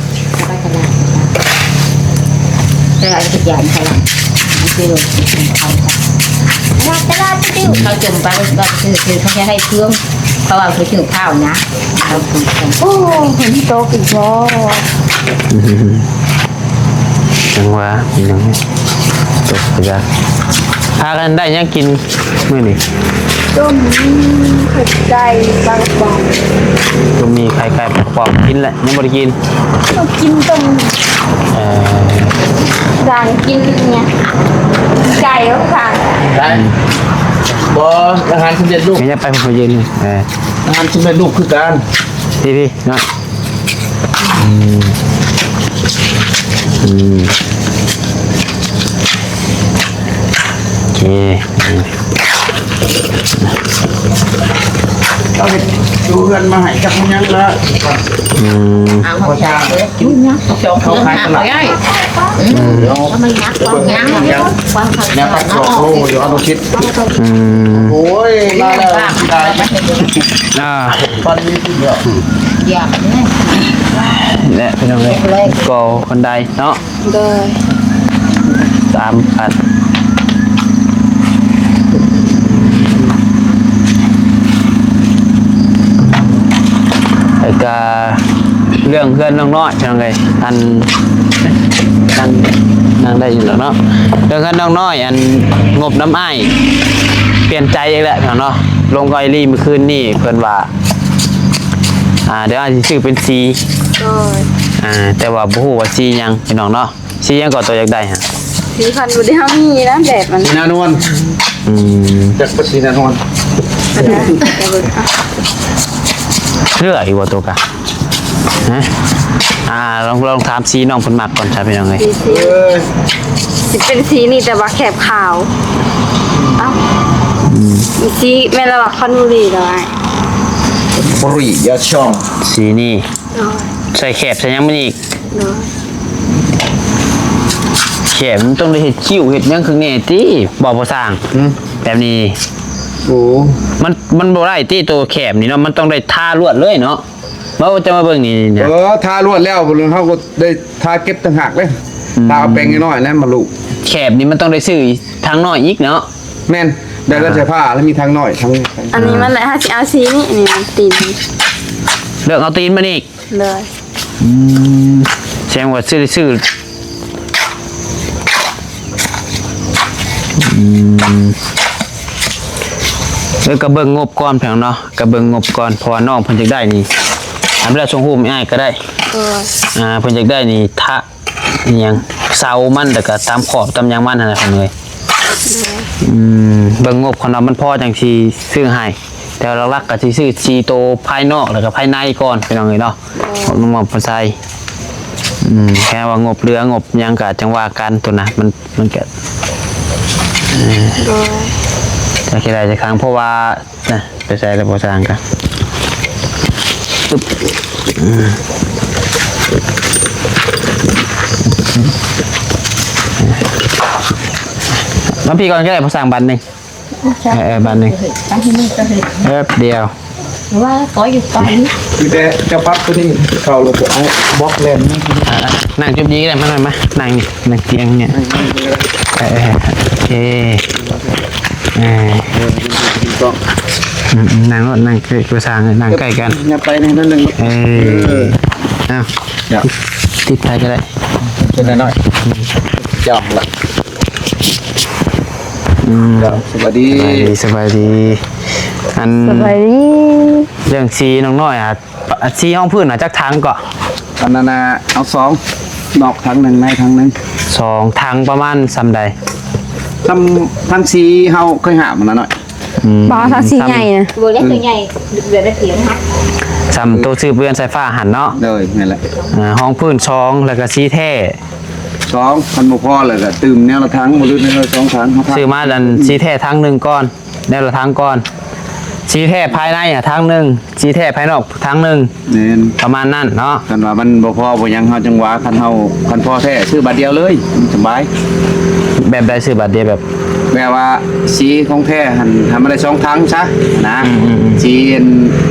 ໄປຕະຫຼາດ ຕະຫຼາດ ຕະຫຼາດຈັກຢ່າງ ຕະຫຼາດ ຕະຫຼາດ ຕະຫຼາດ ເຂົາຈົມໄປ ເຂົາຈະໃຫ້ເຄື່ອງ ເພາະວ່າເຂົາຊື້ຂ້າວນະ. ໂອ້ ຝົນຕົກອີກແລ້ວ. ຈັ່ງວ່າ ພີ່ນ້ອງ ຕົກໄປຈ້າ. ພາກັນໄດ້ຫຍັງກິນ ມື້ນີ້? ຕົ້ມມີໄຂ່ໄກ່ ປາກະປ໋ອງ. ຕົ້ມມີໄຂ່ໄກ່ ປາກະປ໋ອງ. ກິນແຫຼະ ຍັງບໍ່ໄດ້ກິນ. ເຮົາກິນຕົ້ມ ເອີ ດາງກິນຫຍັງ ໄກ່ເອົາຂ້າງ. ໄດ້ ອືມ ບໍ່ ອາຫານສຳເລັດຮູບ. ແມ່ນ ໄປເພິ່ນເຢັນ. ເອີ ອາຫານສຳເລັດຮູບຄືກັນ. ພີ່ໆ ເນາະ. ອືມ ອືມ ໂອເຄ ເອົາເຮັດຢູ່ເຮືອນມາໃຫ້ຈັກມັນຍັງລະ. ອືມ ເອົາເອົາເອົາ ຢູ່ຫຍັງ ສອງເດືອນ ເຂົາຂາຍຕະຫຼາດ ຫາບໍ່ໄດ້. ອືມ ເອົາ ມັນຍັກ ຍັກ ຍັກ ແນວຕັດສອກໂລຢູ່ອະນຸຊິດ. ອືມ ໂອ້ຍ ມາແລ້ວ ຊິໄດ້ ອ່າ ປັນນີ້ເດີ ຢາກແນ່ ແຫຼະ ພີ່ນ້ອງເອີຍ ກໍຄົນໃດເນາະ. ໂດຍ ສາມພັນ ແລ້ວກະເລື່ອງເຮືອນນ້ອງນ້ອຍ ພີ່ນ້ອງເອີຍ ອັນ ນັ່ງ ນັ່ງໄດ້ຢູ່ດອກເນາະ. ເລື່ອງເຮືອນນ້ອງນ້ອຍ ອັນ ງົບນຳອ້າຍ ປ່ຽນໃຈອີກແລ້ວ ພີ່ນ້ອງເນາະ. ລົມກັບອ້າຍລີ້ມື້ຄືນນີ້ ເພິ່ນວ່າ ອ່າ ດຽວອ້າຍຊິຊື້ເປັນສີ. ໂດຍ ອ່າ ແຕ່ວ່າບໍ່ຮູ້ວ່າສີຫຍັງ ພີ່ນ້ອງເນາະ. ສີຫຍັງກໍໂຕຢາກໄດ້ຫະ? ສີພັນບໍ່ໄດ້ ເຮົາມີນະ ແບບມັນ ສີນານວນ. ອືມ ຢາກເປັນສີນານວນ. ເລືອກອີກບໍ່ໂຕກະ? ຮະ? ອ່າ ລອງ ລອງຖາມສີນ້ອງເພິ່ນມັກກ່ອນຊະ ພີ່ນ້ອງເອີຍ. ເອີຍ ຊິເປັນສີນີ້ ແຕ່ວ່າແຄບຂາວ. ເອົ້າ ອືມ ສີແມ່ນລະວ່າຄອນບູຣີລະວ່າ ບູຣີ ຢ່າຊ່ອງ ສີນີ້. ອໍ ໃສ່ແຄບໃສ່ຫຍັງມັນອີກ? ໂດຍ ແຄບມັນຕ້ອງໄດ້ເຮັດຄິ້ວເຮັດຫຍັງຂ້າງໃນຕິ ບໍ່ ພໍ່ຊ່າງ? ຫື? ແບບນີ້ ໂອ້ ມັນ ມັນບໍ່ໄດ້ຕິ ໂຕແຄບນີ້ເນາະ ມັນຕ້ອງໄດ້ທາລວດເລີຍເນາະ. ເວົ້າຈະມາເບິ່ງນີ້ນະ ເອີ ທາລວດແລ້ວ ເຮົາກໍໄດ້ທາເກັບຕ່າງຫາກເດ້. ອືມ ທາເອົາແປ້ງນ້ອຍໆ ແລ້ວມາລູບ. ແຄບນີ້ມັນຕ້ອງໄດ້ຊື້ທາງນ້ອຍອີກເນາະ. ແມ່ນ ແລ້ວ ອ່າ ເສື້ອຜ້າແລ້ວມີທາງນ້ອຍ ທາງ ອັນນີ້ມັນແຫຼະ ເຮົາຊິເອົາສີນີ້ ນີ້ມັນຕີນ. ເລືອກເອົາຕີນມັນອີກ. ໂດຍ ອືມ ແສດງວ່າຊື້ ຊື້ ອືມ ເອີ ກໍເບິ່ງງົບກ່ອນ ພີ່ນ້ອງເນາະ ກໍເບິ່ງງົບກ່ອນ ເພາະວ່ານ້ອງເພິ່ນຢາກໄດ້ນີ້ ອາ ເວລາສົ່ງຮູບໃຫ້ອ້າຍກໍໄດ້. ໂດຍ ອ່າ ເພິ່ນຢາກໄດ້ນີ້ ທະ ອີ່ຫຍັງ ເສົາມັນ ແລ້ວກໍຕາມຂອບຕາມຫຍັງມັນຫັ້ນນະ ພີ່ນ້ອງເອີຍ. ໂດຍ ອືມ ເບິ່ງງົບກ່ອນວ່າມັນພໍຈັ່ງຊິຊື້ໃຫ້. ແຕ່ວ່າຫຼັກໆກໍຊິຊື້ສີ່ໂຕພາຍນອກ ແລ້ວກໍພາຍໃນກ່ອນ ພີ່ນ້ອງເອີຍເນາະ. ໂດຍ ຂອງນ້ອງມອບເພິ່ນໃສ່ ອືມ ແຄ່ວ່າງົບເຫຼືອງົບຫຍັງກໍຈັ່ງວ່າກັນ ໂຕນະ ມັນ ມັນກໍ ເອີ ໂດຍ ຈັກຊິໄດ້ຈັກຄັ້ງ ເພາະວ່າ ນະ ໄປໃສ່ແລ້ວບໍ່ຊ່າງກະ ອຶບ ອືມ ມາພີ້ກ່ອນກໍໄດ້ ບໍ່ຊ່າງ ບາດໜຶ່ງ. ເອີ ບາດໜຶ່ງ ແປັບດຽວ ວ່າຂໍຢູ່ໄປ ຄືແຕ່ຈະປັບຕົວນີ້ເຂົ້າ ແລ້ວກໍເອົາບລັອກແລ່ນ ອ່າ ນັ່ງຈຸດນີ້ກໍໄດ້ ມາ ມາ ມາ ນັ່ງນີ້ ນັ່ງຕຽງນີ້ ເອີ ເອີ ໂອເຄ ເອີ ອືມ ນັ່ງໂລດ ນັ່ງໃກ້ ສາງ ນັ່ງໃກ້ກັນ ຢ່າໄປໃນນັ້ນໜຶ່ງ ເອີ ເອີ ເອົາ ຕິດ ຕິດໃຜກໍໄດ້ ເປັນໜ້ອຍໆ ອືມ ຈ້ອງລະ ອືມ ສະບາຍດີ ສະບາຍດີ ສະບາຍດີ ອັນ ສະບາຍດີ. ເລື່ອງສີນ້ອງນ້ອຍອະ ສີຮອງພື້ນນະຈັກຖັງເກາະ? ອັນນັ້ນນະ ເອົາສອງ ນອກຖັງໜຶ່ງ ໃນຖັງໜຶ່ງ ສອງຖັງປະມານສ່ຳໃດ? ສ່ຳຖັງສີເຮົາເຄີຍຫາບຫັ້ນນະນ້ອຍ. ອືມ ບໍ່ ທັງສີໃຫຍ່ນະ ບໍ່ເລັກ ຕົວໃຫຍ່ ເດືອນລະເຖຍນະ ສ່ຳໂຕຊື່ເຮືອນສາຍຟ້າຫັ້ນເນາະ. ໂດຍ ແມ່ນແຫຼະ. ອ່າ ຮອງພື້ນສອງ ແລ້ວກະສີແທ້ສອງ ຄັນບໍ່ພໍແລ້ວກະຕື່ມແນວລະຖັງ ບໍ່ລືມແນວລະສອງຖັງ ເຮົາ ຊື້ມາອັນສີແທ້ຖັງໜຶ່ງກ່ອນ ແນວລະຖັງກ່ອນ ສີແທ້ພາຍໃນຫັ້ນຖັງໜຶ່ງ ສີແທ້ພາຍນອກຖັງໜຶ່ງ. ແມ່ນ ປະມານນັ້ນເນາະ. ຄັນວ່າມັນບໍ່ພໍບໍ່ຫຍັງ ເຮົາຈັ່ງວ່າ ຄັນເຮົາ ຄັນພໍແທ້ຊື້ບາດດຽວເລີຍ ມັນສະບາຍ. ແບບໃດຊື້ບາດດຽວ? ແບບ ແບບວ່າສີຂອງແທ້ຫັ້ນ ໃຫ້ມັນໄດ້ສອງຖັງຊະນະ. ອືມໆໆ ສີອັນ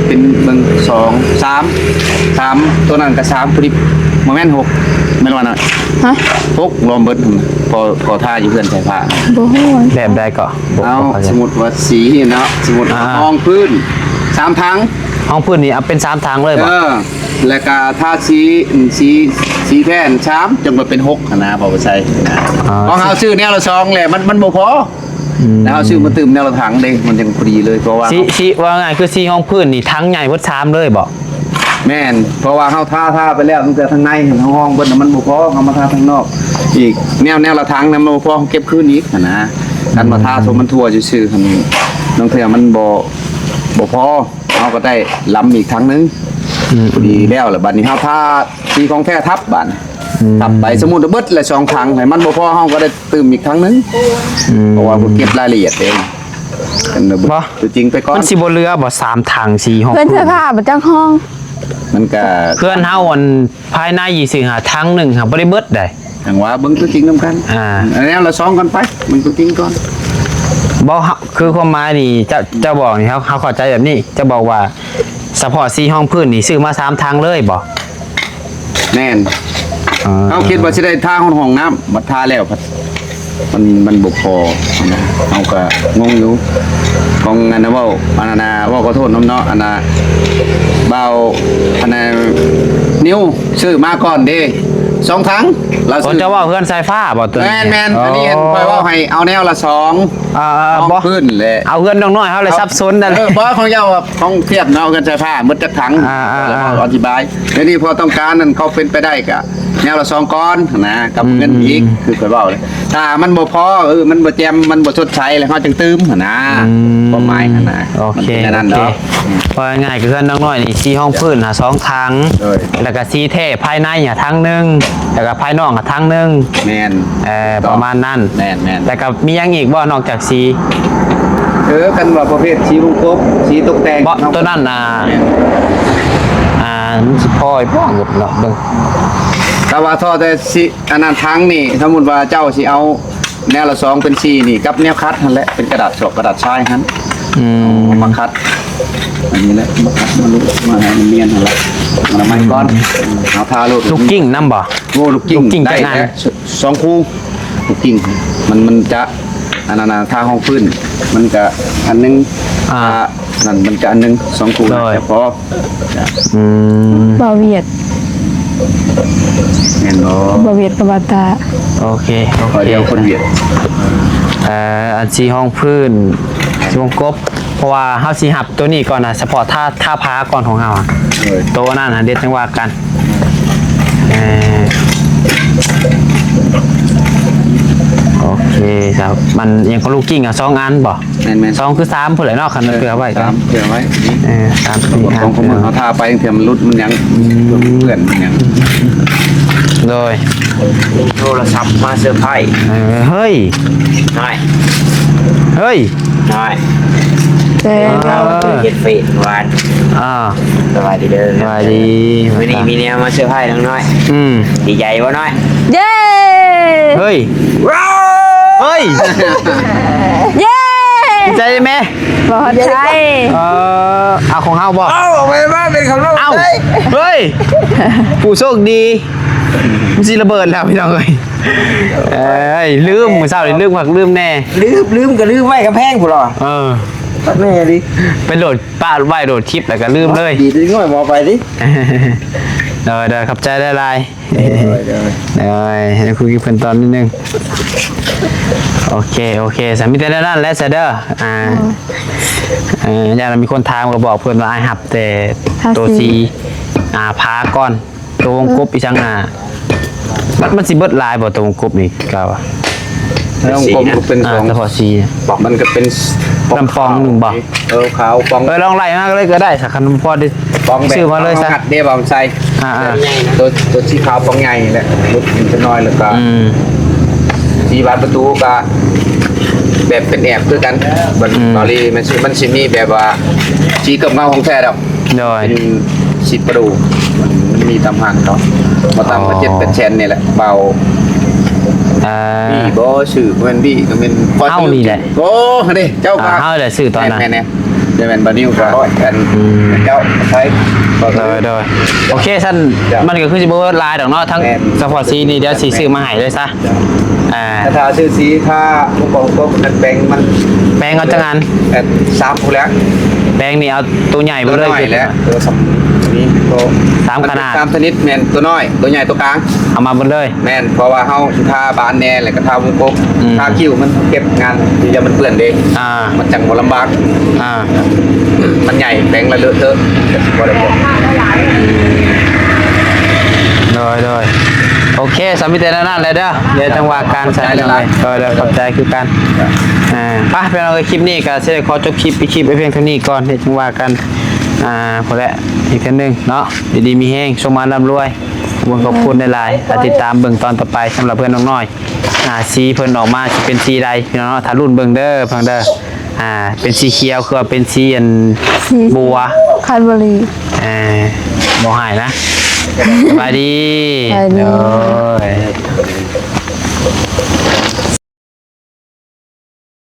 ເປັນເບິ່ງ ສອງ ສາມ ສາມ ຕົວນັ້ນກະສາມ ພໍດີ ບໍ່ແມ່ນຫົກ ແມ່ນວ່ານະ? ຮະ? ຫົກລວມເບິດ ພໍ ພໍທາຢູ່ເຮືອນໃສ່ຜ້າ. ບໍ່ຮູ້ ແບບໃດເກາະ? ເອົາ ບໍ່ເຂົ້າໃຈ. ສົມມຸດວ່າສີເນາະ ສົມມຸດວ່າ ອ່າ ຮອງພື້ນສາມຖັງ ຮອງພື້ນນີ້ເອົາເປັນສາມຖັງເລີຍບໍ່? ເອີ ແລ້ວກະທາສີ ສີ ສີແທນສາມ ຈົນວ່າເປັນຫົກຫັ້ນນະ ບໍ່ໄປໃສ່ນະ. ອໍ ຂອງເຮົາຊື້ແນວລະສອງແຫຼະ ມັນ ມັນບໍ່ພໍ ອືມ ແລ້ວເຮົາຊື້ມາຕື່ມແນວລະຖັງເດ້ ມັນຈັ່ງພໍດີເລີຍ ເພາະວ່າ ສີ ສີ ວ່າງ່າຍຄືສີຮອງພື້ນນີ້ຖັງໃຫຍ່ເບິດສາມເລີຍບໍ່? ແມ່ນ ເພາະວ່າເຮົາທາ ທາໄປແລ້ວ ຕັ້ງແຕ່ທາງໃນຫັ້ນ ເຮົາຮອງເບິດ ມັນບໍ່ພໍ ເຮົາມາທາທາງນອກອີກ ແນວ ແນວລະຖັງນະ ມັນບໍ່ພໍ ເຮົາເກັບຄືນອີກຫັ້ນນະ. ຄັນວ່າທາ ອືມ ສົມມັນທົ່ວຊື່ໆ ຫັ້ນ ລາງເທື່ອມັນບໍ່ ບໍ່ພໍ ເຮົາກໍໄດ້ລຳອີກຖັງໜຶ່ງ. ອືມ ພໍດີແລ້ວລະ ບາດນີ້ເຮົາທາສີຂອງແທ້ທັບບາດ ອືມ ທັບໄປ. ສົມມຸດວ່າເບິດລະສອງຖັງ ໃຫ້ມັນບໍ່ພໍ ເຮົາກໍໄດ້ຕື່ມອີກຖັງໜຶ່ງ. ອືມ ເພາະວ່າເຮົາເກັບລາຍລະອຽດເອງ ເຫັນບໍ່? ຕົວຈິງໄປກ່ອນ ມັນຊິບໍ່ເຫຼືອບໍ່ ສາມຖັງ ສີ່ຫ້ອງ ເພື່ອນເສື້ອຜ້າບໍ່ຈັກຫ້ອງ. ມັນກະ ເພື່ອນເຮົາອັນພາຍໃນຢູ່ຊື່ຫາຖັງໜຶ່ງຫາບໍ່ໄດ້ເບິດໃດ. ຈັ່ງວ່າເບິ່ງຕົວຈິງນຳກັນ ອ່າ ແນວລະສອງກ່ອນໄປ ເບິ່ງຕົວຈິງກ່ອນ. ບໍ່ ຄືຄວາມໝາຍນີ້ ເຈົ້າ ເຈົ້າບອກນີ້ ເຮົາ ເຮົາເຂົ້າໃຈແບບນີ້ ເຈົ້າບອກວ່າສະເພາະສີຮອງພື້ນນີ້ຊື້ມາສາມຖັງເລີຍບໍ່? ແມ່ນ ເອີ ເຮົາຄິດວ່າຊິໄດ້ທາຮອດຫ້ອງນ້ຳ ບັດທາແລ້ວພັດ ມັນ ມັນບໍ່ພໍນະ ເຮົາກະງົງຢູ່. ຂອງອັນນະ ເວົ້າ ອັນນະ ເວົ້າຂໍໂທດນຳເນາະ ອັນນະ ບ່າວ ອັນນະ ນິວ ຊື້ມາກ່ອນເດ້ ສອງຖັງ ລາວຊື້. ເຈົ້າເວົ້າເຮືອນສາຍຟ້າບໍ່? ໂຕນີ້ ແມ່ນໆ ອັນນີ້ ອໍ ຂ້ອຍເວົ້າໃຫ້ເອົາແນວລະສອງ ອ່າໆ ຮອງພື້ນແຫຼະ ເອົາເຮືອນນ້ອງນ້ອຍເຮົາເລີຍສັບສົນນັ້ນ. ເອີ ບໍ່ ຂອງເຈົ້າ ຂອງທຽບເນາະ ເຮືອນສາຍຟ້າໝົດຈັກຖັງ ອ່າໆ ອະທິບາຍ. ດຽວນີ້ພໍຕ້ອງການນັ້ນ ເຂົາເປັນໄປໄດ້ກະແນວລະສອງກ່ອນນະ ກັບເງິນອີກ ອືມ ຄືຂ້ອຍເວົ້າເລີຍ ຖ້າມັນບໍ່ພໍ ເອີ ມັນບໍ່ແຈ່ມ ມັນບໍ່ຊົດໃຊ້ ແລ້ວເຮົາຈຶ່ງຕື່ມຫັ້ນນະ. ອືມ ຄວາມໝາຍຫັ້ນນະ ໂອເຄ ມັນເປັນແນວນັ້ນດອກ. ອືມ ເວົ້າງ່າຍໆ ຄືເຮືອນນ້ອງນ້ອຍນີ້ ສີຮອງພື້ນຫາສອງຖັງ ໂດຍ ແລ້ວກະສີແທ້ພາຍໃນຫາຖັງໜຶ່ງ ແລ້ວກະພາຍນອກຫາຖັງໜຶ່ງ. ແມ່ນ ເອີ ປະມານນັ້ນ. ແມ່ນໆ ແລ້ວກະມີຫຍັງອີກບໍ່ນອກຈາກສີ? ເອີ ຄັນວ່າປະເພດສີວົງກົບ ສີຕົກແຕ່ງ ເພາະ ເນາະ ໂຕນັ້ນນະ ແມ່ນ ອ່າ ມັນຊິພໍອີກບໍ່ເນາະ ເບິ່ງ ແຕ່ວ່າທໍ່ແຕ່ສີ ອັນນັ້ນຖັງນີ້ ສົມມຸດວ່າເຈົ້າຊິເອົາແນວລະສອງເປັນສີ່ນີ້ ກັບແນວຂັດຫັ້ນແຫຼະ ເປັນກະດາດຊອກກະດາດຊາຍຫັ້ນ. ອືມ ເອົາມາຂັດ ອັນນີ້ແຫຼະ ມາຂັດ ມາລຸ ມາໃຫ້ມັນນຽນຫັ້ນແຫຼະ ມາລະໄມ້ກ່ອນ ເອົາທາໂລດ. ລູກກິ້ງນຳບໍ່? ໂອ້ ລູກກິ້ງ ລູກກິ້ງ ໄດ້ ຈັກອັນ ແຫຼະ ສ- ສອງຄູ່ ລູກກິ້ງ ມັນ ມັນຈະ ອັນນັ້ນນະ ທາຮອງພື້ນ ມັນກະອັນໜຶ່ງ ອ່າ ທາ ນັ້ນມັນກະອັນໜຶ່ງ ສອງຄູ່ ໂດຍ ນະ ພໍ. ອືມ ບ່າວຫວຽດ ແມ່ນບໍ່? ບ່າວຫວຽດກັບບ່າວຕາ. ໂອເຄ ໂອເຄ ຂ້ອຍດຽວຄົນຫວຽດ. ເອີ ອັນສີຮອງພື້ນ ສີວົງກົບ ເພາະວ່າເຮົາຊິຮັບໂຕນີ້ກ່ອນນະ ສະເພາະທາ ທາຜາກ່ອນຂອງເຮົາອະ. ໂດຍ ໂຕນັ້ນນະ ເດັດຈັ່ງວ່າກັນ. ເອີ ໂອເຄ ຄັບ ມັນຫຍັງ ຂອງລູກກິ້ງອະ ສອງອັນບໍ່? ແມ່ນໆ ສອງຄືສາມພຸ້ນແຫຼະເນາະ ຄັນເຜື່ອໄວ້ ເອີ ສາມ ເຜື່ອໄວ້. ເອີ ສາມ ສີ່ ຂອງ ອັນ ຂອງເຮົາທາໄປ ເທື່ອມັນຫຼຸດມັນຫຍັງ ອືມ ເປື້ອນມັນຫຍັງ. ໂດຍ ໂທລະສັບມາເຊີໄພ. ເອີ ເຮີ້ຍ ນ້ອຍ ເຮີ້ຍ ນ້ອຍ ເອີ ເຮັດເຟສຫວານ. ອ່າ ສະບາຍດີເດີ ສະບາຍດີ. ມື້ນີ້ມີແນວມາເຊີໄພນ້ອງນ້ອຍ. ອືມ ດີໃຈບໍ່ນ້ອຍ? ເຢ້ ເຮີ້ຍ ເຮີ້ຍ ເຢ້ ດີໃຈໄດ້ແມ? ບໍ່ເຂົ້າໃຈ. ເອີ ເອົາຂອງເຮົາບໍ່? ເອົາ ເອົາໄປມາເປັນຂອງນ້ອງ. ເອົ້າ ເຮີ້ຍ ຜູ້ໂຊກດີ ມັນຊິລະເບີດແລ້ວພີ່ນ້ອງເອີຍ. ເອີຍ ລືມ ມື້ເຊົ້ານີ້ລືມຄັກລືມແນ່. ລືມ ລືມກໍລືມໄວ້ກຳແພງພຸ້ນລະ. ເອີ ແມ່ນອີ່ຫຼີ ໄປໂຫຼດ ປະໄວ້ໂຫຼດຄລິບແລ້ວກໍລືມເລີຍ. ດີ ດີໜ້ອຍ ບໍ່ໄປຕິ. ໂດຍ ໂດຍ ຂອບໃຈຫຼາຍໆ. ໂດຍ ໂດຍ ໂດຍ ໃຫ້ຄຸຍກັບເພິ່ນຕອນໜຶ່ງ. ໂອເຄ ໂອເຄ ສະ ມີແຕ່ແນວນັ້ນແຫຼະ ສະເດີ. ອ່າ ເອີ ຢ້ານມີຄົນຖາມກໍບອກເພິ່ນວ່າອ້າຍຮັບແຕ່ ພາ ໂຕ ສີ່ ສີ່ ອ່າ ພາກ່ອນ ໂຕວົງກົບອີ່ຫຍັງ ອ່າ ມັນ ມັນຊິເບິດຫຼາຍບໍ່ ໂຕວົງກົບນີ້ ກະວ່າ ວົງກົບກໍເປັນ ອ່າ ສອງ ສະເພາະສີ ມັນກໍເປັນ ລຳປອງໜຶ່ງບໍ່? ເອີ ຂາວປອງ ເອີ ລອງໄລ່ມາເລີຍກໍໄດ້ສະ ຄັນພໍໄດ້ ປອງແບບ ຊື້ມາເລີຍສະ ເຮົາຮັດເດ້ ບ່າວໄຊ ອ່າໆ ໂຕ ໂຕສີຂາວປອງໃຫຍ່ແຫຼະ ຫຼຸດອີກຈັກໜ້ອຍ ແລ້ວກໍ ອືມ ສີບານປະຕູກໍແບບເປັນແອບຄືກັນ ບາ ອືມ ບາລີ ມັນຊິ ມັນຊິມີແບບວ່າສີເກືອບເງົາຂອງແທ້ດອກ ໂດຍ ເປັນສີປະດູ ມັນ ມັນມີຕາມຮ້ານເຂົາ ບໍ່ຕ່ຳກວ່າ ອໍ ເຈັດແປດແສນນີ້ແຫຼະ ເບົາ ເອີ ບີບໍ່ ຊື່ ບໍ່ແມ່ນບີກໍແມ່ນ ເຮົານີ້ແຫຼະ ໂອ້ ເດ້ ເຈົ້າກໍ ອ່າ ເຮົາແຫຼະຊື້ຕອນນັ້ນ ແມ່ນໆ ຈະແມ່ນບ່າວນິວກໍ ອັນ ອືມ ເຈົ້າໄຊ ໂດຍ ໂດຍ ໂອເຄຊັ້ນ ເຈົ້າ ມັນກໍຄືຊິບໍ່ເບິດຫຼາຍດອກເນາະ ທັງ ແມ່ນ ສະເພາະສີນີ້ ດຽວຊິຊື້ມາໃຫ້ເລີຍຊະ ອ່າ ຖ້າຊື້ສີ ຖ້າບໍ່ຂອງກົບ ແປງມັນ ແປງເອົາຈັກອັນ? ເອີ ສາມຜູ້ແລ້ວ ແປງນີ້ເອົາໂຕໃຫຍ່ເບິດເລີຍ ໂຕນ້ອຍແຫຼະ ໂຕສ່ຳນີ້ ໂຕ ສາມຂະໜາດ ສາມຊະນິດ ແມ່ນ ໂຕນ້ອຍ ໂຕໃຫຍ່ ໂຕກາງ ເອົາມາເບິດເລີຍ ແມ່ນ ເພາະວ່າເຮົາຊິທາບານແດ່ ແລ້ວກໍທາວົງກົບ ອືມ ທາຄິ້ວ ມັນເກັບງານທີ່ຈະມັນເປື້ອນເດ້ ອ່າ ມັນຈັ່ງບໍ່ລຳບາກ ອ່າ ມັນໃຫຍ່ ແປງລະເລີເທີະ ບໍ່ໄດ້ ໂດຍ ໂດຍ ໂອເຄ ສຳ ມີແຕ່ແນວນັ້ນແຫຼະເດີ ດຽວຈັ່ງວ່າກັນ ຂອບໃຈຫຼາຍໆ ໂດຍ ໂດຍ ຂອບໃຈຄືກັນ ອ່າ ໄປ ພີ່ນ້ອງເອີຍ ຄລິບນີ້ກໍຊິໄດ້ຂໍຈົບຄລິບ ປິດຄລິບໄວ້ພຽງເທົ່ານີ້ກ່ອນ ດຽວຈັ່ງວ່າກັນ ອ່າ ພຸ້ນແຫຼະ ອີກເທື່ອໜຶ່ງເນາະ ຢູ່ດີມີແຮງ ໂຊກໝານລ່ຳລວຍ ຂອບຄຸນ ຂອບຄຸນຫຼາຍໆ ທີ່ຕິດຕາມເບິ່ງຕອນຕໍ່ໄປ ສຳລັບເພື່ອນນ້ອງນ້ອຍ ອ່າ ສີເພິ່ນອອກມາຊິເປັນສີໃດ ພີ່ນ້ອງເນາະ ຖ້າລຸ້ນເບິ່ງເດີ ຟັງເດີ ອ່າ ເປັນສີຂຽວ ຄືວ່າເປັນສີອັນ ສີບົວ ຄານເບີຣີ ເອີ ບໍ່ໃຫ້ນະ ສະບາຍດີ ສະບາຍດີ ໂດຍ.